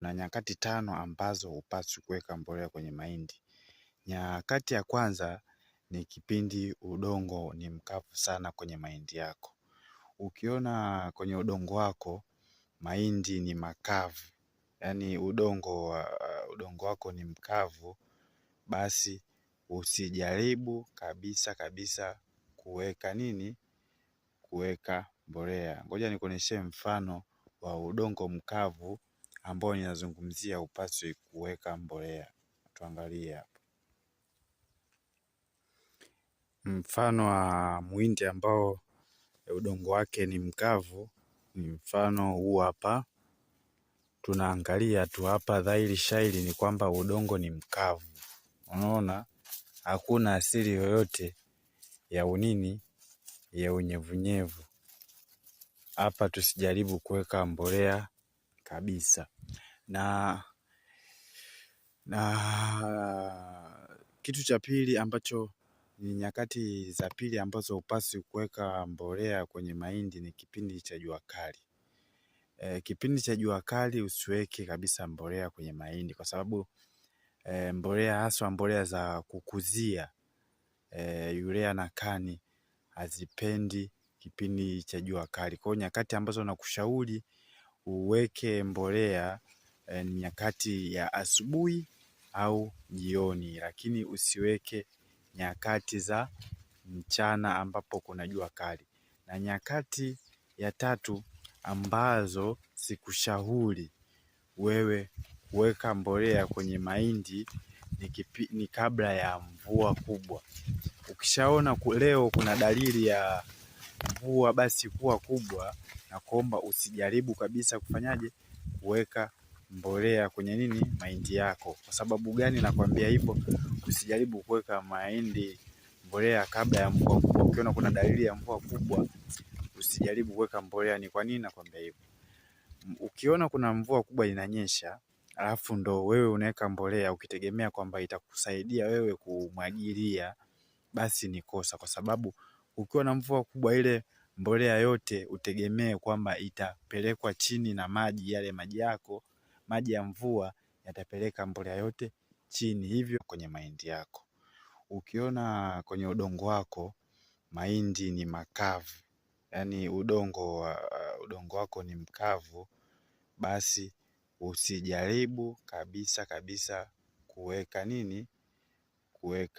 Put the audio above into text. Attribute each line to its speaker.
Speaker 1: Kuna nyakati tano ambazo hupaswi kuweka mbolea kwenye mahindi. Nyakati ya kwanza ni kipindi udongo ni mkavu sana kwenye mahindi yako. Ukiona kwenye udongo wako mahindi ni makavu, yaani udongo wako ni mkavu, basi usijaribu kabisa kabisa kuweka nini, kuweka mbolea. Ngoja nikuonyeshe mfano wa udongo mkavu ambao ninazungumzia hupaswi kuweka mbolea. Tuangalie hapa mfano wa muhindi ambao udongo wake ni mkavu, ni mfano huu hapa. Tunaangalia tu hapa dhahiri shairi ni kwamba udongo ni mkavu, unaona hakuna asili yoyote ya unini ya unyevunyevu hapa. Tusijaribu kuweka mbolea kabisa. Na kitu cha pili ambacho ni nyakati za pili ambazo hupaswi kuweka mbolea kwenye mahindi ni kipindi cha jua kali. Kipindi cha jua kali usiweke kabisa mbolea kwenye mahindi kwa sababu mbolea haswa mbolea za kukuzia urea na kani hazipendi kipindi cha jua kali. Kwa hiyo nyakati ambazo nakushauri uweke mbolea ni nyakati ya asubuhi au jioni, lakini usiweke nyakati za mchana ambapo kuna jua kali. Na nyakati ya tatu ambazo sikushauri wewe kuweka mbolea kwenye mahindi ni kabla ya mvua kubwa. Ukishaona leo kuna dalili ya mvua basi kuwa kubwa, na kuomba usijaribu kabisa kufanyaje kuweka mbolea kwenye nini mahindi yako. Kwa sababu gani nakwambia hivyo? Usijaribu kuweka mahindi mbolea kabla ya mvua kubwa. Ukiona kuna dalili ya mvua kubwa, usijaribu kuweka mbolea. Ni kwa nini nakwambia hivyo? Ukiona kuna mvua kubwa inanyesha, alafu ndo wewe unaweka mbolea ukitegemea kwamba itakusaidia wewe kumwagilia, basi ni kosa, kwa sababu ukiwa na mvua kubwa ile mbolea yote utegemee kwamba itapelekwa chini na maji yale, maji yako, maji ya mvua yatapeleka mbolea yote chini, hivyo kwenye mahindi yako. Ukiona kwenye udongo wako mahindi ni makavu, yaani udongo wako ni mkavu, basi usijaribu kabisa kabisa kuweka nini, kuweka